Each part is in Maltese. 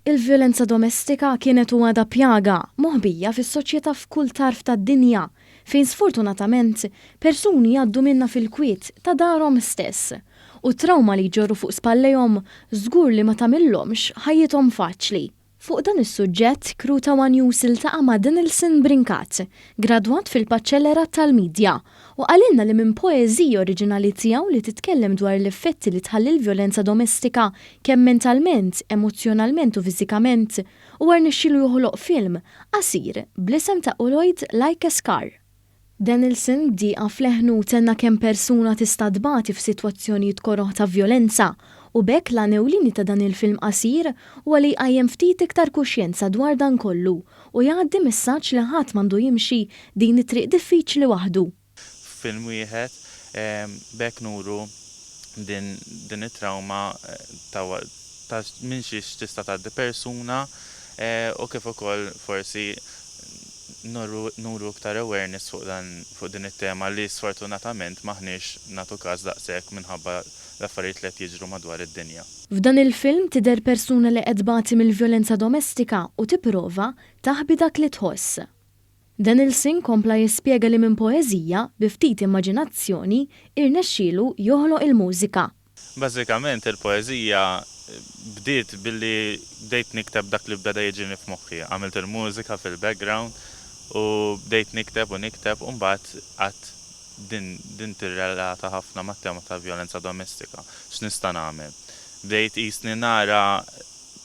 Il-vjolenza domestika kienet u għadha pjaga moħbija fis-soċjetà f'kull tarf tad-dinja fejn sfortunatament persuni jgħaddu minnha fil-kwiet ta' darhom stess. U t-trawma li jġorru fuq spallejhom żgur li ma tagħmilhomx ħajjithom faċli. Fuq dan is-suġġett, Crew ta' One News iltaqa' ma' Denilson Brincat, gradwat fil-Baċellerat tal-Midja, u qalilna li minn poeżija oriġinali tiegħu li titkellem dwar l-effetti li tħalli l-vjolenza domestika kemm mentalment, emozzjonalment u fiżikament, huwa rnexxielu joħloq film qasir bl-isem ta' Oloid Like a Scar. Denilson b'dieqa f'leħnu tenna kemm persuna tista' tbati f'sitwazzjonijiet koroh ta' vjolenza u b'hekk l-għan ewlieni ta' dan il-film qasir huwa li jqajjem ftit iktar kuxjenza dwar dan kollu u jgħaddi messaġġ li ħadd m'għandu jimxi din it-triq diffiċli waħdu. F'film wieħed b'hekk nuru din din it-trawma ta' ta' minn xiex tista' tgħaddi persuna u kif ukoll forsi nuru nuru iktar awareness fuq dan fuq din it-tema li sfortunatament m'aħniex nagħtu każ daqshekk minħabba l-affarijiet li qed jiġru madwar id-dinja. F'dan il-film tidher persuna li qed tbati mill-vjolenza domestika u tipprova taħbi dak li tħoss. Denilson kompla jispjega li minn poeżija, bi ftit immaġinazzjoni, irnexxielu joħloq il-mużika. Bażikament il-poeżija bdiet billi bdejt nikteb dak li beda jiġini f'moħħi. Għamilt il-mużika fil-background u bdejt nikteb u nikteb u mbagħad għedt din din tirrelata ħafna mat-tema tal-vjolenza domestika. X'nista' nagħmel? Bdejt qisni nara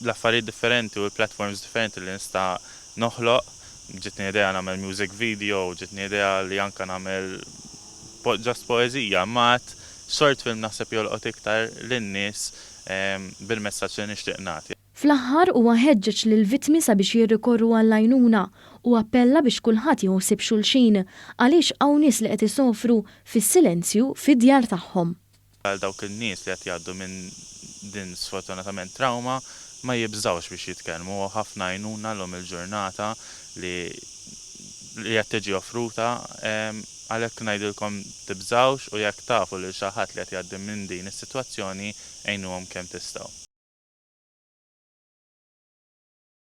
l-affarijiet differenti u l-platforms differenti li nista' noħloq. Ġitni idea nagħmel music video, ġitni idea li anka nagħmel just poeżija, imma għedt short film naħseb jolqot iktar lin-nies bil-messaġġ li nixtieq nagħti. Fl-aħħar huwa ħeġġeġ lill-vittmi sabiex jirrikorru għall-għajnuna u appella biex kulħadd jieħu ħsieb xulxin għaliex hawn nies li qed isofru fis-silenzju fid-djar tagħhom. Għal dawk in-nies li qed jgħaddu minn din sfortunatament trauma ma jibżgħux biex jitkellmu u ħafna għajnuna llum il-ġurnata li li qed tiġi offruta għalhekk ngħidilkom tibżgħux u jekk tafu lil xi ħadd li qed jgħaddi minn din is-sitwazzjoni għinuhom kemm tistgħu.